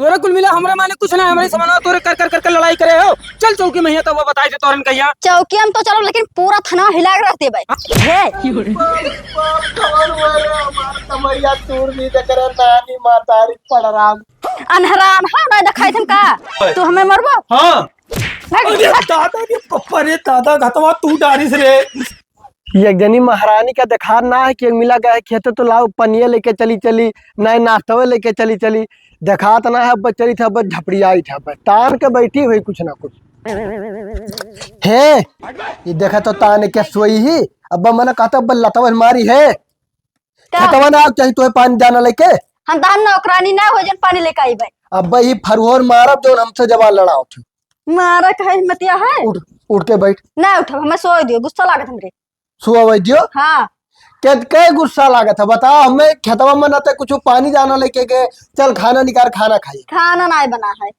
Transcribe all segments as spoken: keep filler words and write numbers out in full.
तोरे कुल मिला हमरे माने कुछ ना, हमरे समानवा तोरे कर कर कर कर लड़ाई करे हो। चल चौकी में हियाँ तो वो बताई दे तोरन कहिया। चौकी हम तो चलो, लेकिन पूरा थाना हिला के रख देबै। हे। बाप रे बाप, कौन हुआ रे? हमार कमरिया तूर दी देख रे, नानी मातारी पड़राम। अनहरा अनहरा नहीं देखाई थन का? तू हमें मरबो? हाँ। भाग। अरे दादा रे, पप्पा रे, दादा घतवा तू डारिस रे। ये एक जनी महारानी का देखात ना है कि एक मिला गए खेते तो लाओ पनिया लेके चली चली, ना नाश्तवे लेके चली चली। देखात ना है, अब चली था, अब झपड़ियाई था, अब तान के बैठी हुई कुछ ना कुछ। हे, ये देखा तो तान के सोई ही, अब मना कहता अब लतवन मारी है। का? खेतवा ना आओ, चाहे तोहे पानी जाना लेके। हम तहार नौकरानी ना हो जन पानी लेके आईबे। अब ई फरुहर मारब जौन हमसे जबान लड़ाओ थे। मारा कहे हिम्मतिया है? उठ, उठ के बैठ। ना उठब, हमें सोए दियो, गुस्सा लागत हमरे। सोए दियो? हाँ। के, के गुस्सा लागत है बताओ, हमें खेतवा में ना ते कुछ पानी जाना लेके के, चल खाना निकाल, खाना खाई। खाना ना बना है।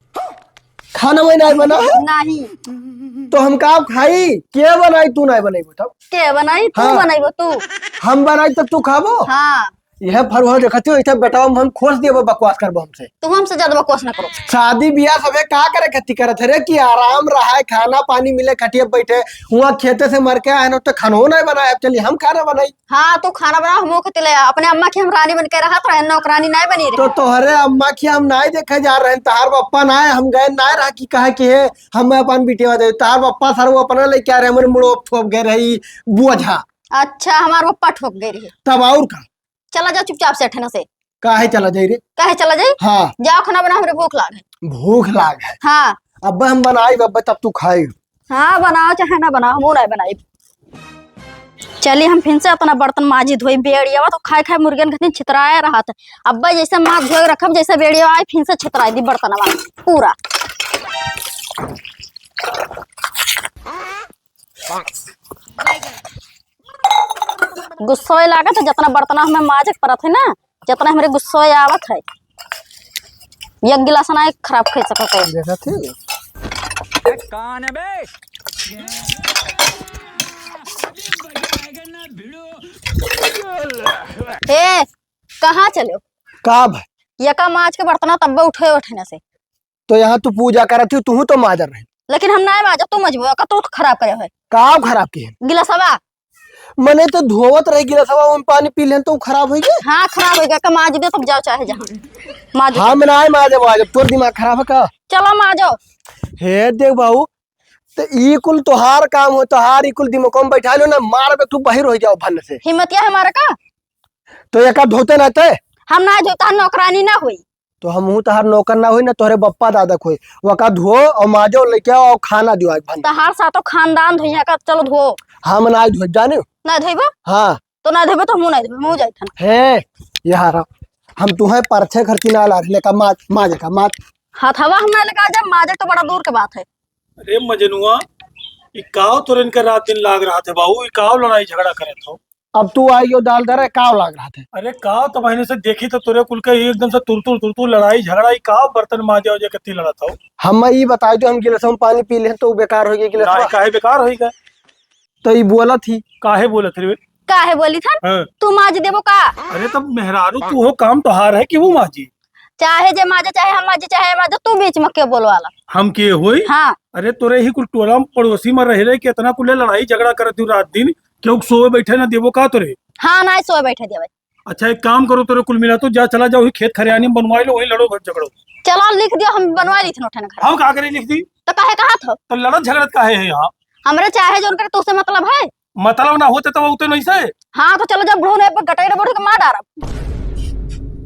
खाना वही नहीं बना है? नहीं। तो हम का खाई? के बनाई, तू नहीं बनइबो तब? के बनाई? तू हाँ। बनइबो तू। हम बनाई तब तू खाबो? हाँ। यह फरुआ देखत हो, इथे बेटा हम, हम खोस देबो, बकवास करबो हमसे। तू हमसे ज्यादा बकवास ना करो। शादी बियाह सबे का करे खातिर करत है रे, कि आराम रहाए, खाना पानी मिले, खटिया बैठे, हुआ खेते से मर के आए न, तो खानो नहीं बनाए, अब चलिए हम खाना बनाई। हाँ, तू खाना बना, हम ओखते ले आ। अपने अम्मा की हम रानी बन के रहत रहे, नौकरानी नहीं बनी रहे। तो तोहरे अम्मा की हम नहीं देखे जा रहे, तहार पप्पा ना है, हम गए ना रहा कि कहा कि हे, हम अपन बिटिया दे, तहार पप्पा सर वो अपना लेके आ रहे, हमारे मुड़ो ठोक गए रही बोझा। अच्छा, हमार पप्पा ठोक गए रहे। तब और का? चला जाओ चुपचाप से, ठेना से। काहे चला जाई रे? काहे चला जाई? हाँ। जाओ खाना बनाओ, हमरे भूख लाग है। भूख लाग है? हाँ। अब हम बनाई, अब तब तू खाई। हाँ, बनाओ चाहे ना बनाओ, हमहू नहीं बनाई। चली, हम फिन से अपना बर्तन माजी धोई। बेड़ियावा तो खाए खाए मुर्गन खातिर छितराए रहत है। अब्बा जैसे माथ धोए रखब, जैसे बेड़ियावा आई, फिन से छितराए दी बर्तनवा पूरा। गुस्सोए लागत है, जितना बर्तन हमें माजे के परत है ना, जितना हमरे गुस्सोए आवत है, एक गिलास ना एक खराब खाई सकत है। देखा थी? ए, कौन है बे? ए, कहाँ चलो? का भाई? यका माज के बर्तन तब्बे उठे उठे ना से। तो यहाँ तू पूजा करत ही, तू तो माजर रहे। लेकिन हम ना माजब, तू मजबू, का तू खराब करे है। का खराब की है? गिलासवा। मने तो धोवत रही गिलासवा, उन पानी पी लेन तो खराब हो गया। हाँ, खराब हो गया, का माज दे तब जाओ चाहे जहाँ। माज दे। हाँ, मैं ना माजब, आज तोर दिमाग खराब है का? चलो माजो। हे देख बाबू, तो ई कुल तोहार काम हो, तोहार ई कुल दिमाग में बैठा लो ना, मार बे तू बाहर हो जाओ भन्न से। हिम्मतिया है मारे का? तो एका धोते ना ते? हम ना धोता, नौकरानी ना हुई। तो हमहू तहार नौकर ना होई, ना तोहरे बप्पा दादा के होई। वका धो और माजो लेके आओ और खाना दियो आज भान। तहार सातो खानदान धोइया का, चलो धो। हम ना धोई जाने। ना धोइबो? हाँ। तो ना धोइबो तो हमहू ना धोइबो, हमहू जाइत हन। हे, यार, हम तुहे परछे खर्ची ना ला रहे, लेका माज, माज का माज। हथवा हम ना लेका जब माजे तो बड़ा दूर के बात है। अरे मजनुआ, ई काव तोरे इनके रात दिन लाग रहा थे बाबू, ई काव लड़ाई झगड़ा करत हो? अब तू आई यो दाल धरे, काव लाग रहा थे? अरे काव तो महीने से देखी तो तोरे कुल के एकदम से तुरतुर तुरतुर लड़ाई झगड़ा, ई काव बर्तन माजे वजे कत्ती लड़त हो? हम ई बताई दो, हम गिलास में पानी पी ले तो बेकार हो गया गिलास। काहे, काहे बेकार हो गया? तो ई बोला थी। काहे बोला थे रे? काहे बोली था? हाँ। तू माज देबो का? अरे तब मेहरारू तू हो, काम तोहार है कि वो माजी? चाहे जे माजे, चाहे हम माजे, चाहे माजे, तू बीच में के बोलवाला? हम के होई? हाँ। अरे तोरे ही कुल टोला पड़ोसी में रह रहे कि इतना कुल लड़ाई झगड़ा करत हूँ रात दिन, क्यों सोए बैठे ना देबो का तोरे? हाँ, ना सोए बैठे देवे। अच्छा एक काम करो, तोरे कुल मिला तो जा, चला जाओ, वही खेत खरियानी में बनवाई लो, वही लड़ो, घर झगड़ो। चलो लिख दियो, हम बनवा ली थी नोटन घर। हम का करे लिख दी? तो काहे कहा था? तो लड़त झगड़त काहे है यहाँ? हमरे चाहे जो उनकर तो से मतलब है। मतलब ना होते तो उते नहीं से। हाँ, तो चलो, जब बुढ़ऊ ने पे गटई रे बुढ़ऊ के मार डारब।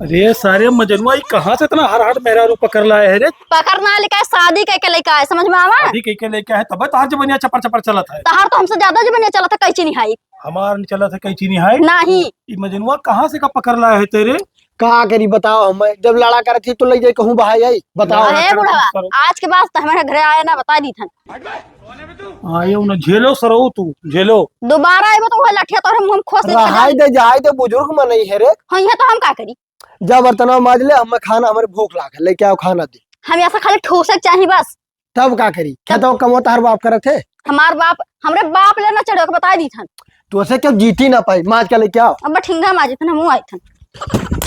अरे सारे मजनुआ, ई कहाँ से इतना हर हट मेहरारू पकड़ लाए है रे? पकड़ ना लेके आए, शादी कइके लेके आए, समझ में आवा? शादी कइके लेके आए, तब तोहार जबनिया चपर चपर चलत है। तोहार तो हमसे ज्यादा जबनिया चलत है, कैची निहाई। हमार नहीं चलत है, कैची निहाई? नहीं। ई मजनुआ कहाँ से का पकड़ लाए है तेरे? का करी बताओ, हम जब लड़ा करत ही तो ले जाए कहूँ बहाई आई, बताओ। अरे बुढ़वा, आज के बाद तो हमारे घरे आए ना, बता दी थन। आयो ना, झेलो सरऊ तू, झेलो। दोबारा आइबो तो वह लठिया तोहरे मुंह में खोस दे। रहाई दे, जाए दे, बुजुर्ग मनई है रे। हाँ, ये तो हम का करी? जा बर्तनवा माज ले, हमें खाना, हमारे भूख लाग है, लेके आओ खाना दे। हम ऐसा खाली ठूसे के चाही बस। तब का करी? तब खेतवा कमवा तहार बाप करत है? हमार बाप, हमरे बाप ले ना चढ़ो के बता दी थन। तो से क्यों जीती ना पाई, माज के लेके आओ। अब ठिंगा माजी थन, हमहू आई थन।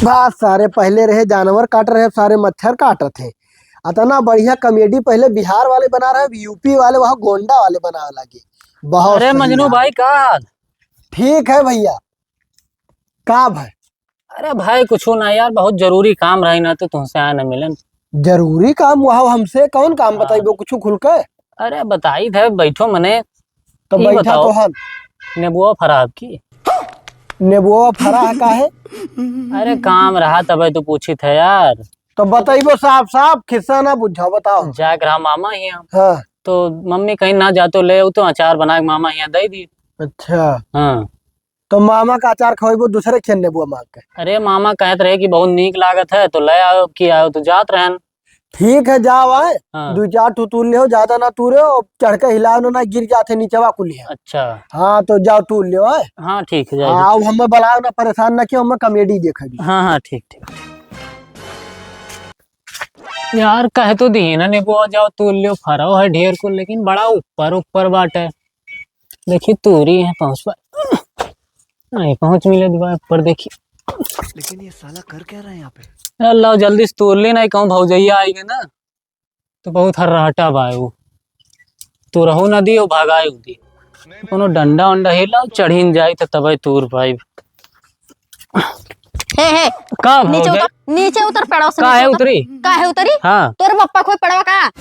बस सारे पहले रहे जानवर काट रहे, अब सारे मच्छर काटत है। अतना बढ़िया comedy पहिले बिहार वाले बना रहे, अब यूपी वाले, वहाँ गोंडा वाले बनावे लागे। बहुत अरे सही मजनू यार। भाई, का हाल? ठीक है भैया। का भाई? अरे भाई, कुछू ना यार, बहुत जरूरी काम रही ना, तो तुमसे आए ना मिलन। जरूरी काम? वहाँ हमसे कौन काम हाँ। बताइबो, कुछू खुल के? अरे बताई थे, बैठो मने। तो ई बैठा बताओ, तो हन। नेबुआ फरा आपकी? नेबुआ फरा है का है? अरे काम रहा तबे तो पूछी थे यार। तो बताइबो साफ साफ, खिस्सा ना बुझाओ, बताओ। जाए के रहा मामा हियाँ। हाँ। तो मम्मी कहीं ना जा तो ले आऊ, तो अचार बना के मामा हियाँ दे दी। अच्छा। हाँ। तो मामा का अचार खवाइबो दूसरे खेन नेबुआ मांग के? अरे मामा कहत रहे कि बहुत नीक लागत है, तो ले आओ कि आओ, तो जात रहन। ठीक है, जाओ आए, हाँ। दू चार ठो तूर ले हो, ज्यादा ना तूरे हो, चढ़ के हिलाओ ना, ना गिर जाते नीचवा कुलिया। अच्छा। हाँ, तो जाओ तूर ले हो, आए। हाँ, ठीक है, जाओ। हाँ, अब हमें बुलाओ ना, परेशान ना कियो, हमें comedy देखे दी। हाँ, हाँ, ठीक, ठीक, ठीक। यार, कह तो दी ना नेबुआ जाओ तूर लियो, फरो है ढेर कुल, लेकिन बड़ा ऊपर ऊपर बाटे। देखी तूरी है पहुँच पर, नहीं पहुँच मिले दुआ ऊपर देखी। लेकिन ये साला कर क्या रहा है यहाँ पे? अल्लाह, जल्दी से तूर ली, नहीं कहूँ भौजैया आई गए ना, तो बहुत हर्राटा बा वो। तूरहू ना दी, वो भगाए उ दी। कोनो डंडा उंडा हिला, चढ़ी न जाई तो तबे तूर पाई। हे, हे, का नीचे भौजाई? उतर, नीचे उतर, पेड़वा से काहे नीचे उतर। उतरी? काहे उतरी? हाँ। तोरे पप्पा कोई पेड़वा का?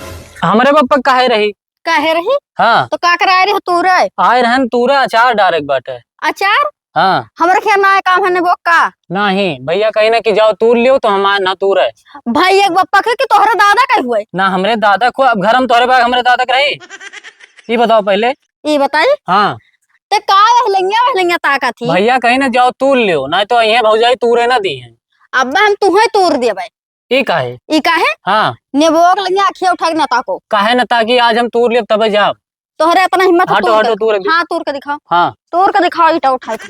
हमरे पप्पा काहे रही? काहे रही? हाँ। तो का कराए रही तूरे? आए रहन तूरे, अचार डारे के बाटे। अचार? हाँ। हमरे खेत ना आए काम है नेबुआ का? नहीं, भैया कहीं ना कि जाओ तूर लियो तो हम आए ना तूरे। भाई एक पप्पा के कि तोहरे दादा के हुए? ना, हमरे दादा को, अब घर में तोहरे पास हमरे दादा के रही? ये बताओ पहले। ई बताई? हाँ। ते का वहलंगिया वहलंगिया ताकत ही? भैया कहीं ना जाओ तूर लियो, नहीं तो यहीं भौजाई तूरे ना दी है। अब हम तुहे तूर देबे। ई काहे? ई काहे? हाँ। नेबुआ के लंगिया अखिया उठा के ना ताको। काहे ना ताकी? आज हम तूर लेब तबे जाब। तोहरे इतना हिम्मत है हटो, तूर हटो, के तूर दिखाओ। हाँ, तूर के दिखाओ। हाँ। तूर के दिखाओ, ईटा उठा के।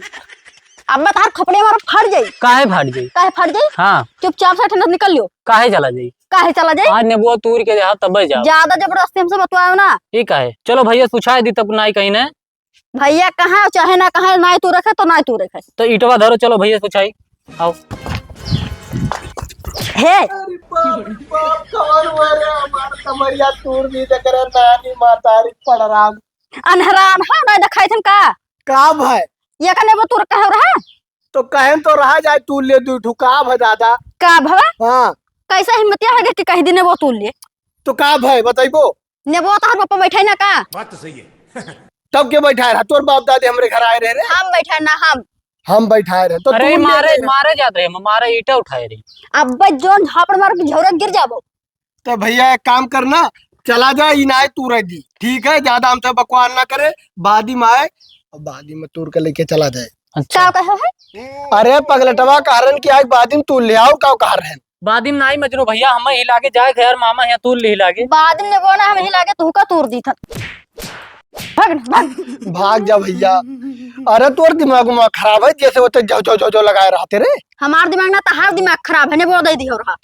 अब तार खपड़े मारो फट जाई। काहे फट जाई? काहे फट जाई? हाँ। चुपचाप से ठंडा निकल लियो। काहे चला जाई? काहे चला जाई? आज नेबुआ तूर के जाब तबे जाब। ज्यादा जबरदस्ती हमसे बतवाओ ना। ई काहे? चलो भैया सुछाए दी तब नाई कहीं ना। भैया कहाँ चाहे ना कहाँ, नाई तू रखे तो नाई तू रखे। तो ईटवा धरो, चलो भैया सुछाई। आओ। हे। अरे बाप रे बाप, कवन हुआ रे, हमार कमरिया तूर दी, जकरे नानी मातारी पड़राम। अनहरान, हाँ, नाई देखाई थन का? का भाई? ये का नेबो तूर कहे रहा? तो कहन तो रहा जाए तूर ले दू ठू, का भाई दादा? का भवा? हाँ। कैसा हिम्मतिया है कि कह दी नेबो तूर ले? तो का भाई बताइबो? नेबो तोहर पप्पा बैठे ना का? बात तो सही है। तब के बैठाए रहा? तोर बाप दादे हमरे घर आए रहे रे। हम बैठे ना हम। हम बैठाए रहे। तो अरे तू मारे, ले ले। मारे जात रहे, मारे ईटा उठाए रही। अब्बे जोन झापड़ मार के झौरा गिर जाबो। तो भैया एक काम करना, चला जा, ई नाई तूरे दी, ठीक है? ज्यादा हमसे बकवास ना करे, बादी में आए, और बादी में तूर के लेके चला जाए। अच्छा। का कहे है? अरे पगलटवा कह रहन कि आज बादी में तूर ले आओ, का कह रहन? बादी में नाई मजनू भैया, हम ही लागे जाए घर मामा यहाँ तूर ले लागे। बादी में नेबो ना हम ही लागे, तू का तूर दी था। भाग ना, भाग। भाग जा भैया। अरे तोर दिमाग उमाग खराब है, जैसे होते झौ झौ झौ झौ लगाए रहते रे। हमार दिमाग ना, तहार दिमाग खराब है, नेबो दे दी हो रहा।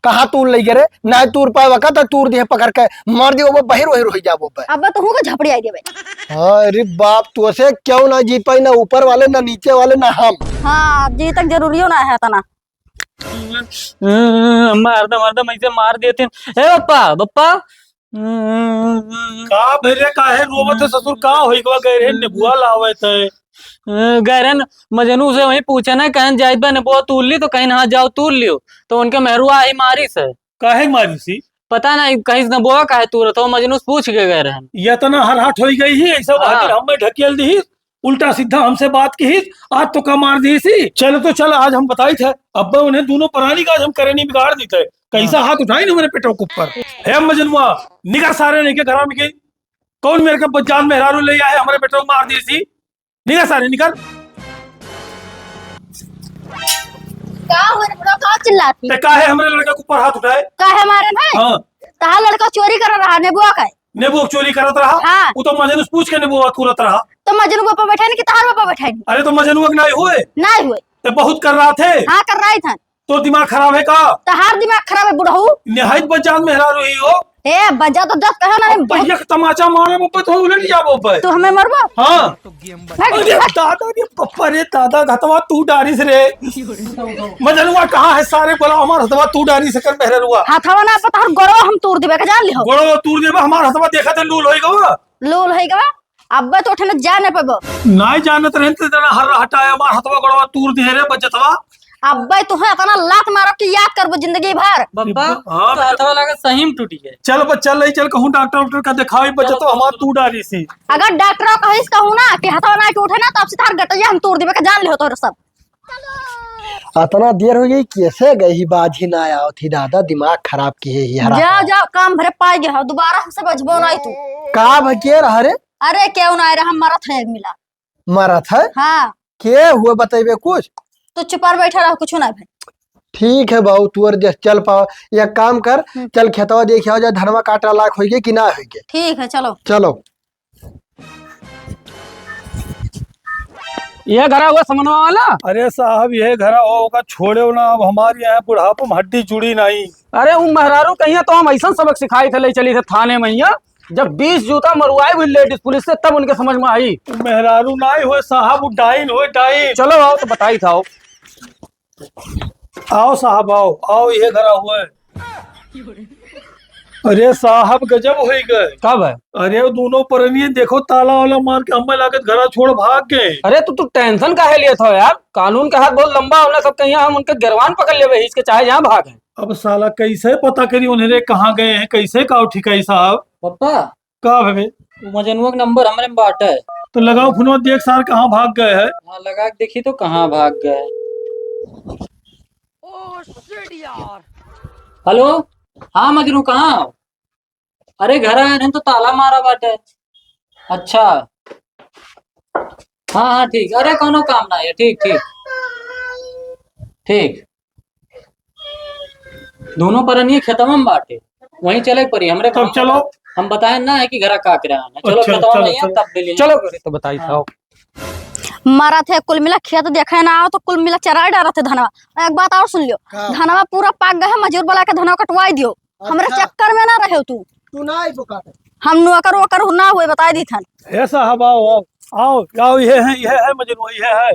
कहाँ तूर लई गे रे? नाई तूर पाए वका त तूर दिहे पकड़ के, मार दियो वो बहिर वहिर होई जाबो बे। अब तो हूँ को झपड़ी आई देबे। हाँ, अरे बाप, तू से क्यों ना जीत पाई, ना ऊपर वाले, ना नीचे वाले, ना हम। हाँ, जीतक जरूरियो ना है तना। मार दे, मार दे, मैं इसे मार देते हैं। ए बप्पा, बप्पा। का भैरे, काहे रोवत है ससुर, का होई गवा? गए रहे नेबुआ लावे थे। अ, गए रहे न, मजनू से वहीं पूछे ना, कहन जाइत बा नेबुआ तूल ली, तो कहीं हाँ जाओ तूल लियो, तो उनके मेहरुआ आई मारी से। काहे मारी सी? पता नहीं, कहीं से नेबुआ काहे तूरत हो, मजनू से पूछ के गए रहन। ये तना हरहट होई गई ही, ऐसा हाँ। बहादुर हमें ढकेल दी, उल्टा सीधा हमसे बात की ही, आज तो का मार दी सी। चल तो चल, आज हम बताई थे, अब उन्हें दोनों परानी का आज हम करनी बिगाड़ दी थे। कैसा हाँ। हाथ उठाई ना मेरे पेटों के ऊपर। हे मजनुआ, निकर सारे नहीं के घरा में के। कौन मेरे के बजान मेहरारू ले आए, हमारे बेटे को मार दी सी? निकर सारे, निकर। का हो रे बुढ़ा, का चिल्लाती? ते काहे हमरे लड़का के ऊपर हाथ उठाए? काहे मारे भाई? हाँ। तहार लड़का चोरी कर रहा, नेबुआ का है। नेबुआ चोरी करत रहा? हाँ। वो तो मजनू से पूछ के नेबुआ तुरत रहा। तो मजनू बापा बैठा नहीं कि तहार बापा बैठा नहीं? अरे तो मजनू के नाई हुए? नाई हुए। ते बहुत कर रहा थे? हाँ, कर रहा था। तो दिमाग खराब है का? तहार दिमाग खराब है बुढ़ऊ। निहायत बजान मेहरारू ही हो। ए, बजा तो दस कहे ना, अब बजा। भैया के तमाचा मारे, वो पे तो उलट जाबो पे। तू हमें मरबो? हाँ। भाग, अरे भाग। दादा रे, पप्पा रे, दादा, घतवा तू डारिस रे। मजनुआ कहाँ है सारे, बोला, हमार हथवा तू डारिस कर मेहररुआ। हथवा ना पता, हर गोड़वा हम तोड़ देबे, का जान लिहो। गोड़वा तोड़ देबे, हमार हथवा देखा थे, लूल होई गवा। लूल होई गवा। अब्बे तो उठे न जा न पेबो। नाई जानत रहे त जना हर हटाए, हमार हथवा गोड़वा तूर दिहे रे बजतवा। अब्बे तुहे अतना लात मारब कि याद करबो जिंदगी भर। बब्बा, हाँ, तो हथवा लगा सही में टूटी है। चल बच्चा, ले चल कहूँ डॉक्टर उक्टर का दिखाई, बजतवा हमार तू डारी सी। अगर डॉक्टर कहिस कहूँ ना कि हथवा ना टूटे ना, तब से तार गटैया हम तोड़ देबे, का जान लिहो तोहरे सब। अतना देर हो गई, कैसे गई ही बाज ही ना आवत ही दादा, दिमाग खराब किहे ही हरा। जाओ, जाओ, काम भरे पाई गए हो, दोबारा हमसे बजबो नहीं तू। का भके रहा रे? अरे, केहू ना आए रहा, मरत है एक मिला। मरत है? हाँ। के हुए बतइबे कुछ? तू चुपार बैठा रहो, कुछ ना भाई। ठीक है बाबू, तू और देख, चल पाओ, एक काम कर, हम्म। चल खेतवा देख आओ जा, धनवा काटा लायक होइगे कि ना होइगे। ठीक है, चलो। चलो। ये घरा हुआ समनवा वाला? अरे साहब, ये घरा हो, ओका छोड़े ना, अब हमारे यहाँ बुढ़ापा में हड्डी जुड़ी नहीं। अरे, उ मेहरारू कहिया तो हम ऐसा सबक सिखाई थे, ले चली थे थाने में, यहाँ जब बीस जूता मरुआई हुई लेडीज पुलिस से, तब उनके समझ में आई। मेहरारू नाई होए साहब, उ डाइन होए, डाइन। चलो आओ तो बताई था, आओ। आओ साहब, आओ, आओ, ये घरा हुए। अरे साहब, गजब होई गए। का भए? अरे, वो दोनों परनिये देखो, ताला वाला मार के हमें लागत घरा छोड़ भाग गए। अरे, तो तू टेंशन काहे लेत हो यार? कानून के हाथ बहुत लंबा होला, सब कहिया हम उनके गिरवान पकड़ लेबे, हिच के चाहे जहाँ भागे। अब साला कैसे पता करी उन्हें रे, कहाँ गए हैं, कैसे का ठिकाई साहब? पप्पा, का भवे? वो मजनुआ के नंबर हमरे में बाटे। तो लगाओ फोनवा, देख सार कहाँ भाग गए है। हाँ, लगा के देखी तो कहाँ भाग गए। Oh shit यार। हेलो, हाँ मजनू, कहाँ हो? अरे घर आए हैं तो ताला मारा बाटे। अच्छा, हाँ हाँ ठीक, अरे कोनो काम ना है, ठीक ठीक ठीक। दोनों परनिये खेतवा में बाटे, वहीं चले के पड़ी हमरे तब गाँव चलो। का। हम बताए ना है कि घरा का किराया है। चलो अच्छा, खेतवा चलो, में ही है, चलो। तब मिली। चलो घरे तो बताई हाँ। था। मारा थे कुल मिला खेत देखे ना आओ तो कुल मिला चराई डारा थे धनवा। एक बात और सुन लियो, का? धनवा पूरा पाक गए है, मजूर बुला के धनवा कटवाई दियो। हमरे अच्छा। चक्कर में ना रहे तू। तू ना आई तो काटे। हम नौकर वोकर ना हुए, बताई दी थन। हे साहब, आओ, आओ, आओ, आओ, ये है, ये है मजनू, ये है।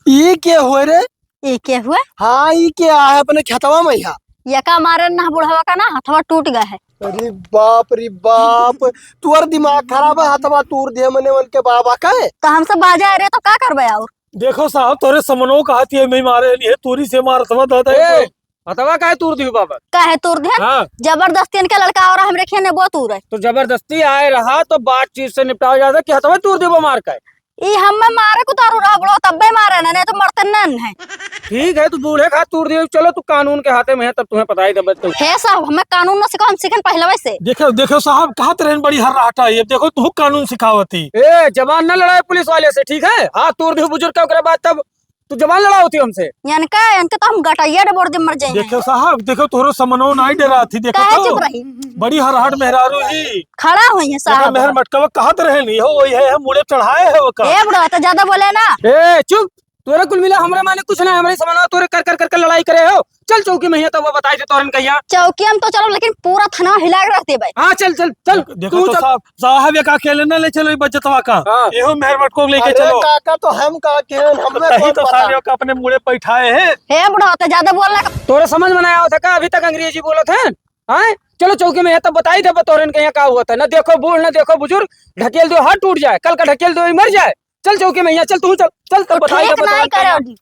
ई के होए रे? ई के हुए? हाँ, ई के आहे अपने खेतवा में यहाँ? यका मारे ना बुढ़वा का ना हथवा टूट गए है। अरे बाप रे बाप, तोर दिमाग खराब है, हथवा तूर दिहे मने उनके बाबा का है। तो हमसे बाजा रे तो का करबे और? देखो साहब, तोरे समनो का हाथी है, मैं मारे नहीं है, तोरी से मार हथवा दादा ए, है। हथवा काहे तूर दिहु बाबा? काहे तूर दिहन? हाँ। जबरदस्ती इनके लड़का और हमरे खेने वो तूर है। तो जबरदस्ती आए रहा तो बातचीत से निपटावा जाता कि हथवा तूर दिहु मार का। ई हमें मारे को तारू रहा बुढ़वा, तब्बे मारे ना, नहीं तो मरते नन है। ठीक है, तू बूढ़े खा तूर दियो, चलो तू कानून के हाथे में है, तब तुम्हें पता ही तब तो। हे साहब, हमें कानून ना सिखाओ, हम सीखन पहले वैसे। देखो, देखो साहब, कहत रहन बड़ी हर रहटा है, ये देखो तू कानून सिखावती। ए, जबान ना लड़ाए पुलिस वाले से, ठीक है? हाथ तूर दियो बुजुर्ग का, ओकरे बाद तब तू जबान लड़ाओ थी हमसे। यानी का, इनके तो हम गटैया डबोर दे मर जाएंगे। देखो साहब, देखो तोहरो समनो नाई डरा थी, देखो काहे तो। चुप रही? बड़ी हरहट मेहरारू ही। खड़ा हुई है देखो साहब। मेहर मटकवा कहत रहे नहीं हो, वही है, हम मुड़े चढ़ाए है वो का। ए बुढ़वा, तो ज्यादा बोले ना। ए चुप, तोरा कुल मिला हमरा माने कुछ ना, हमरे समनवा तोरे कर कर कर कर लड़ाई करे हो। चल चौकी में हिया तब वो बताई दे तोरन कहिया। चौकी हम तो चलो, लेकिन पूरा थाना हिला के रख देबे। हाँ चल चल चल। देखो तू तो चल। साहब, साहब एक अकेले ना ले चलो ई बज्जतवा का। हाँ। एहो मेहर मटको लेके अरे चलो। काका तो हम का केहन, हमने तही कौन तो पता? सारे का अपने मुड़े पैठाए हैं। हे बुढ़वा, तो ज्यादा बोलना का। तोरे समझ में ना आवत है का? अभी तक अंग्रेजी बोलत है। हाँ? चलो चौकी में हिया तब बताई दे तोरन कहिया का हुआ था। ना देखो बूढ़, ना देखो बुजुर्ग, ढकेल दो हाथ टूट जाए, कल का ढकेल दो मर जाए। चल चौकी में हिया, चल तू चल, चल तब तो बताई ठीक दे ना तोरन कहिया। करोगी।